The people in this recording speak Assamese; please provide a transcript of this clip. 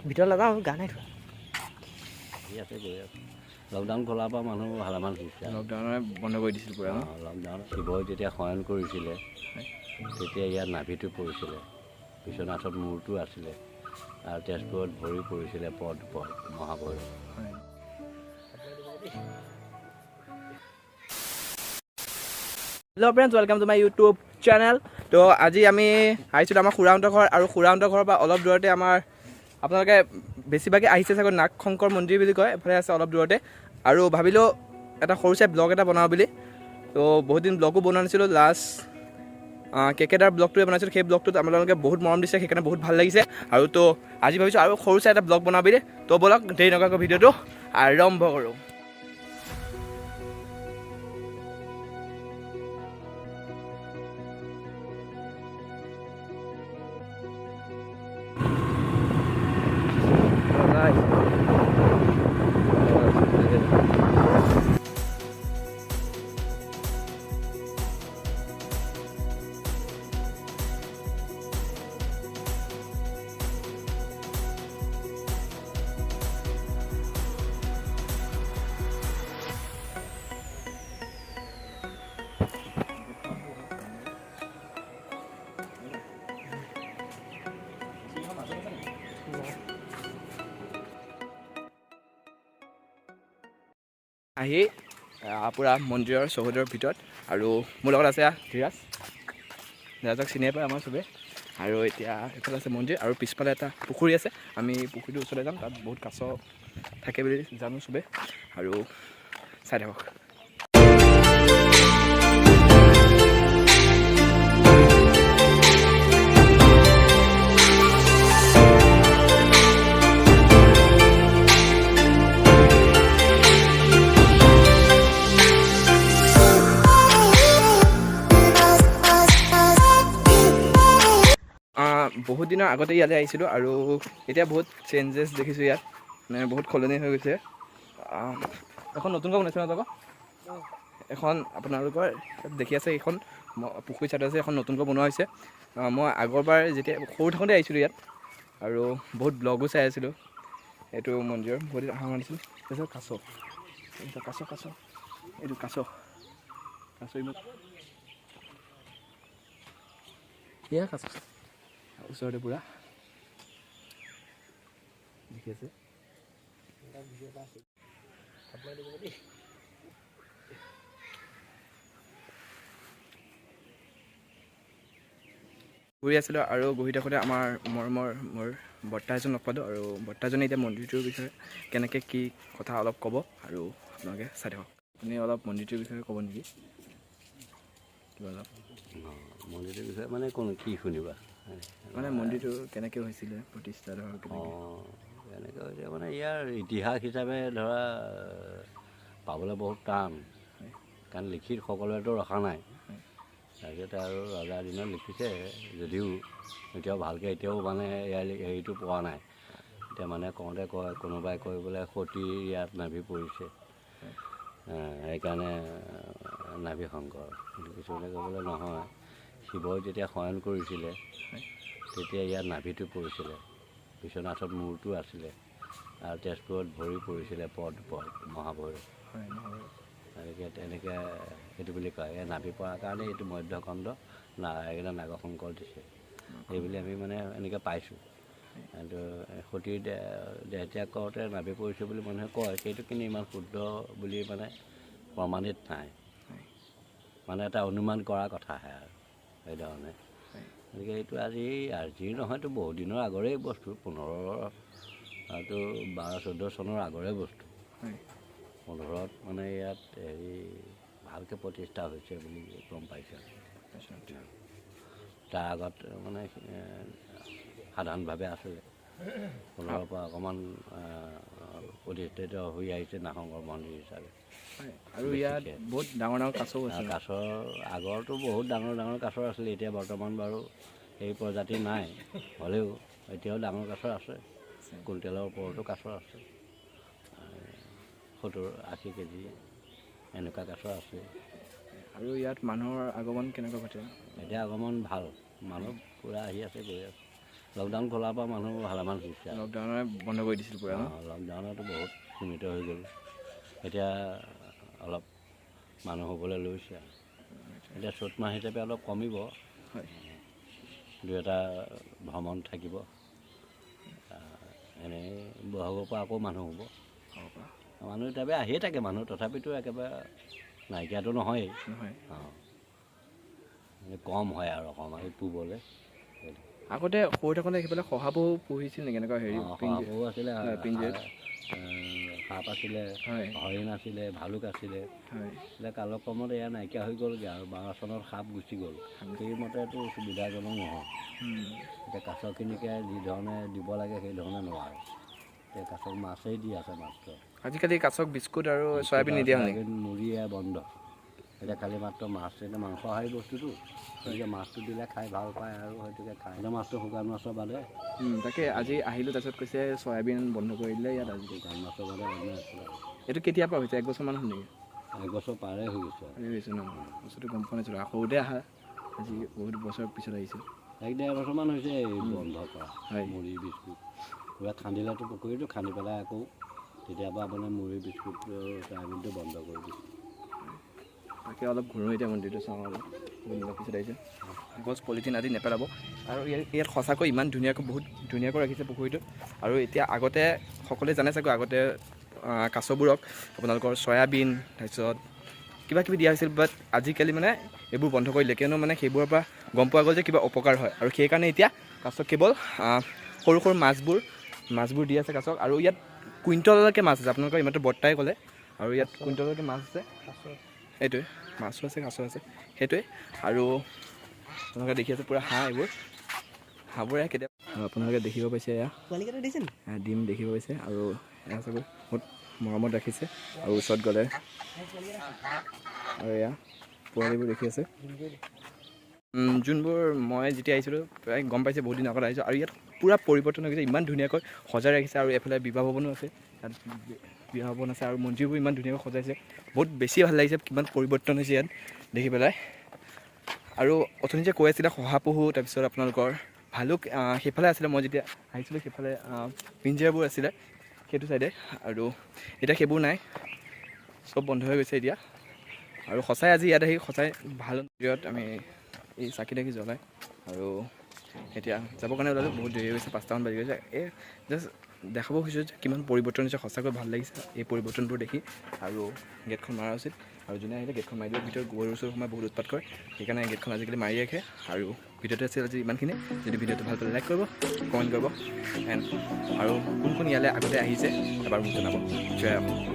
ভিতৰত নাযাওঁ, গা নাই ধোৱা। আহি আছে, গৈ আছে। লকডাউন খোলাৰ পৰা মানুহ ভালেমান হৈছে। লকডাউনে বন্ধ কৰি দিছিল পূৰা। লকডাউন শিৱই যেতিয়া শয়ন কৰিছিলে তেতিয়া ইয়াত নাভিটো পৰিছিলে, বিশ্বনাথত মূৰটো আছিলে, আৰু তেজপুৰত ভৰি পৰিছিলে পদ পদ Mahabhairav. Hello' friends, welcome to my YouTube channel. তো আজি আমি আহিছিলোঁ আমাৰ খুৰাহঁতৰ ঘৰ, আৰু খুৰাহঁতৰ ঘৰৰ পৰা অলপ দূৰতে আমাৰ, আপোনালোকে বেছিভাগে আহিছে চাগৈ, নাগশংকৰ মন্দিৰ বুলি কয়, এফালে আছে অলপ দূৰতে। আৰু ভাবিলোঁ এটা সৰু চাই ব্লগ এটা বনাওঁ বুলি। তো বহুত দিন ব্লগো বনোৱা নাছিলোঁ, লাষ্ট কেকেদাৰ ব্লগটোৱে বনাইছিলোঁ। সেই ব্লগটোত আপোনালোকে বহুত মৰম দিছে, সেইকাৰণে বহুত ভাল লাগিছে। আৰু তো আজি ভাবিছোঁ আৰু সৰু চাই এটা ব্লগ বনাওঁ বুলি। তো ব'লক, দেৰি নকৰাকৈ ভিডিঅ'টো আৰম্ভ কৰোঁ। আহি পূৰা মন্দিৰৰ চৌহদৰ ভিতৰত, আৰু মোৰ লগত আছে ধীৰাজ। ধীৰাজক চিনিয়ে পায় আমাৰ চবেই। আৰু এতিয়া এইফালে আছে মন্দিৰ, আৰু পিছফালে এটা পুখুৰী আছে। আমি পুখুৰীটোৰ ওচৰলৈ যাম, তাত বহুত কাছ থাকে বুলি জানো চবেই। আৰু চাই থাকক। বহুত দিনৰ আগতে ইয়ালৈ আহিছিলোঁ, আৰু এতিয়া বহুত চেঞ্জেছ দেখিছোঁ ইয়াত, মানে বহুত সলনি হৈ গৈছে। এখন নতুনকৈ বনাইছে ন আকৌ এখন, আপোনালোকৰ দেখি আছে এইখন পুখুৰী চাইডত আছে, এখন নতুনকৈ বনোৱা হৈছে। মই আগৰবাৰ যেতিয়া সৰু থাকোঁতে আহিছিলোঁ ইয়াত, আৰু বহুত ব্লগো চাই আছিলোঁ এইটো মন্দিৰৰ, বহুত দিন অহা নাছিলোঁ। তাৰপিছত কাছ, কাছ, কাছ, এইটো কাছ, কাছ ইমান এয়া কাছ ওচৰতে পূৰা দেখি আছে। ঘূৰি আছিলোঁ, আৰু ঘূৰি থাকোঁতে আমাৰ মৰমৰ মোৰ বৰ্তা এজন লগ পালোঁ, আৰু বৰ্তাজনে এতিয়া মন্দিৰটোৰ বিষয়ে কেনেকৈ কি কথা অলপ ক'ব, আৰু আপোনালোকে চাই থাকক। আপুনি অলপ মন্দিৰটোৰ বিষয়ে ক'ব নেকি কিবা অলপ? মন্দিৰটোৰ বিষয়ে মানে কোন কি শুনিবা? মানে মন্দিৰটো কেনেকৈ হৈছিলে প্ৰতিষ্ঠা, ধৰক কেনেকৈ? কেনেকৈ হৈছে মানে ইয়াৰ ইতিহাস হিচাপে ধৰা পাবলৈ বহুত টান, কাৰণ লিখিত সকলোৱেতো ৰখা নাই। তাৰপিছতে আৰু ৰজাৰ দিনত লিখিছে যদিও এতিয়াও ভালকৈ এতিয়াও মানে ইয়াৰ হেৰিটো পোৱা নাই। এতিয়া মানে কওঁতে কয়, কোনোবাই কয় বোলে সতীৰ ইয়াত নাভি পৰিছে, সেইকাৰণে নাভি শংকৰ। কিন্তু কিছুমানে কয় বোলে নহয়, শিৱই যেতিয়া শয়ন কৰিছিলে তেতিয়া ইয়াত নাভিটো পৰিছিলে, বিশ্বনাথত মূৰটো আছিলে, আৰু তেজপুৰত ভৰি পৰিছিলে পদ পদ মহাভৈৰৱ। গতিকে তেনেকৈ সেইটো বুলি কয়। এই নাভি পৰাৰ কাৰণে এইটো মধ্যখণ্ড সেইকাৰণে নাগশংকৰ দিছে এইবুলি আমি মানে এনেকৈ পাইছোঁ। কিন্তু সতীৰ দেহত্যাগ কৰোঁতে নাভি পৰিছে বুলি মানুহে কয়, সেইটো কিন্তু ইমান শুদ্ধ বুলি মানে প্ৰমাণিত নাই, মানে এটা অনুমান কৰা কথাহে আৰু সেইধৰণে। গতিকে এইটো আজিৰ নহয়তো, বহুত দিনৰ আগৰে বস্তু, 15 12 14 চনৰ আগৰে বস্তু। 15ত মানে ইয়াত হেৰি ভালকৈ প্ৰতিষ্ঠা হৈছে বুলি গম পাইছোঁ। তাৰ আগত মানে সাধাৰণভাৱে আছিলে, 15ৰ পৰা অকণমান প্ৰতিষ্ঠিত হৈ আহিছে নাগশংকৰ মন্দিৰ হিচাপে। আৰু ইয়াত বহুত ডাঙৰ ডাঙৰ কাছও আছে। কাছৰ আগৰতো বহুত ডাঙৰ ডাঙৰ কাছৰ আছিলে, এতিয়া বৰ্তমান বাৰু সেই প্ৰজাতি নাই, হ'লেও এতিয়াও ডাঙৰ কাছৰ আছে, কুইণ্টেলৰ ওপৰতো কাছৰ আছে, 70-80 কেজি এনেকুৱা কাছৰ আছে। আৰু ইয়াত মানুহৰ আগমন কেনেকুৱা ঘটে? এতিয়া আগমন ভাল, মানুহ পূৰা আহি আছে, গৈ আছে। লকডাউন খোলাৰ পৰা মানুহ ভালেমান হৈছে। লকডাউনে বন্ধ কৰি দিছিল পূৰা ন? লকডাউনতো বহুত সীমিত হৈ গ'ল। এতিয়া অলপ মানুহ হ'বলৈ লৈছে আৰু। এতিয়া চ'ত মাহ হিচাপে অলপ কমিব, দুই এটা ভ্ৰমণ থাকিব। এনেই বহাগৰ পৰা আকৌ মানুহ হ'ব। মানুহ হিচাপে আহিয়ে থাকে মানুহ, তথাপিতো একেবাৰে নাইকিয়াটো নহয়েই। অঁ, কম হয় আৰু অকণমান এই পূবলৈ। আগতে সৰু থাকোঁতে সেইফালে শহাপহু পুহিছিল নেকি? এনেকুৱা হেৰি শহাপহু আছিলে, সাপ আছিলে, হৰিণ আছিলে, ভালুক আছিলে। এতিয়া কালক্ৰমত এয়া নাইকিয়া হৈ গ'লগৈ আৰু 12 চনত সাপ গুচি গ'ল। সেইমতেতো সুবিধাজনক নহয়। এতিয়া কাছখিনিকে যি ধৰণে দিব লাগে সেই ধৰণে নোৱাৰে। এতিয়া কাছক মাছেই দি আছে মাত্ৰ। আজিকালি কাছক বিস্কুট আৰু চয়াবিন নিদিয়া হ'ল নেকি? মুড়ি এয়া বন্ধ। এতিয়া খালি মাত্ৰ মাছ, এতিয়া মাংসাহাৰী বস্তুটো, গতিকে মাছটো দিলে খাই ভাল পায় আৰু সেইটোকে খায়। এতিয়া মাছটো শুকান মাছৰ বাদে। তাকে আজি আহিলোঁ, তাৰপিছত কৈছে চয়াবিন বন্ধ কৰি দিলে ইয়াত আজি। শুকান মাছৰ বাদে অন্য একো নাই। এইটো কেতিয়াৰ পৰা হৈছে? 1 বছৰমান হ'ল নেকি? 1 বছৰ পাৰে হৈ গৈছে। হৈছে ন? বস্তুটো গম পোৱা নাছিলোঁ, সৰুতে অহা, আজি বহুত বছৰ পিছত আহিছোঁ। 1-1.5 বছৰমান হৈছে এই বন্ধ কৰা। মুড়ি বিস্কুট কিবা খান্দিলেতো পুখুৰীটো খান্দি পেলাই আকৌ তেতিয়াৰ পৰা মানে মুড়ি বিস্কুট চয়াবিনটো বন্ধ কৰি দিছে। তাকে অলপ ঘূৰোঁ এতিয়া, মন্দিৰটো চাওঁ অলপ। বহুত পিছত আহিছে। গছ পলিথিন আদি নেপেলাব। আৰু ইয়াত সঁচাকৈ ইমান ধুনীয়াকৈ, বহুত ধুনীয়াকৈ ৰাখিছে পুখুৰীটোত। আৰু এতিয়া আগতে সকলোৱে জানে চাগৈ, আগতে কাছবোৰক আপোনালোকৰ চয়াবিন তাৰপিছত কিবা কিবি দিয়া হৈছিল, বাট আজিকালি মানে এইবোৰ বন্ধ কৰি দিলে। কিয়নো মানে সেইবোৰৰ পৰা গম পোৱা গ'ল যে কিবা অপকাৰ হয়, আৰু সেইকাৰণে এতিয়া কাছক কেৱল সৰু সৰু মাছবোৰ দি আছে কাছক। আৰু ইয়াত কুইণ্টললৈকে মাছ আছে, আপোনালোকৰ ইমানটো বৰ্তাই ক'লে। আৰু ইয়াত কুইণ্টললৈকে মাছ আছে, সেইটোৱে মাছো আছে, কাছো আছে, সেইটোৱে। আৰু আপোনালোকে দেখি আছে পূৰা হাঁহ, এইবোৰ হাঁহবোৰে কেতিয়াবা আপোনালোকে দেখিব পাইছে। এয়া ডিম দেখিব পাইছে। আৰু এয়া চাগৈ বহুত মৰমত ৰাখিছে। আৰু ওচৰত গ'লে আৰু এয়া পোৱালিবোৰ দেখি আছে। যোনবোৰ মই যেতিয়া আহিছিলোঁ প্ৰায় গম পাইছে বহুত দিন আগত আহিছোঁ। আৰু ইয়াত পূৰা পৰিৱৰ্তন হৈ গৈছে, ইমান ধুনীয়াকৈ সজাই ৰাখিছে। আৰু এইফালে বিবাহ ভৱনো আছে, ইয়াত বিবাহ ভৱন আছে। আৰু মন্দিৰবোৰ ইমান ধুনীয়াকৈ সজাইছে, বহুত বেছি ভাল লাগিছে কিমান পৰিৱৰ্তন হৈছে ইয়াত দেখি পেলাই। আৰু অথনি যে কৈ আছিলে শহাপহু, তাৰপিছত আপোনালোকৰ ভালুক সেইফালে আছিলে, মই যেতিয়া আহিছিলোঁ সেইফালে পিঞ্জিৰাবোৰ আছিলে সেইটো চাইডে। আৰু এতিয়া সেইবোৰ নাই, চব বন্ধ হৈ গৈছে এতিয়া। আৰু সঁচাই আজি ইয়াত আহি সঁচাই ভাল। মন্দিৰত আমি এই চাকি তাকি জ্বলাই আৰু এতিয়া যাবৰ কাৰণে ওলালোঁ। বহুত দেৰি হৈ গৈছে, 5টামান বাজি গৈছে। এই জাষ্ট দেখাব খুজিছোঁ যে কিমান পৰিৱৰ্তন হৈছে, সঁচাকৈ ভাল লাগিছে এই পৰিৱৰ্তনবোৰ দেখি। আৰু গেটখন মৰা উচিত, আৰু যোনে আহিলে গেটখন মাৰি দিব। ভিতৰত গৰু চৰু সোমাই বহুত উৎপাত কৰে, সেইকাৰণে গেটখন আজিকালি মাৰি ৰাখে। আৰু ভিডিঅ'টো আছিল আজি ইমানখিনি। যদি ভিডিঅ'টো ভাল পালে লাইক কৰিব, কমেণ্ট কৰিব, এণ্ড আৰু কোন কোন ইয়ালৈ আগতে আহিছে এবাৰ মোক জনাব। জয় অসম।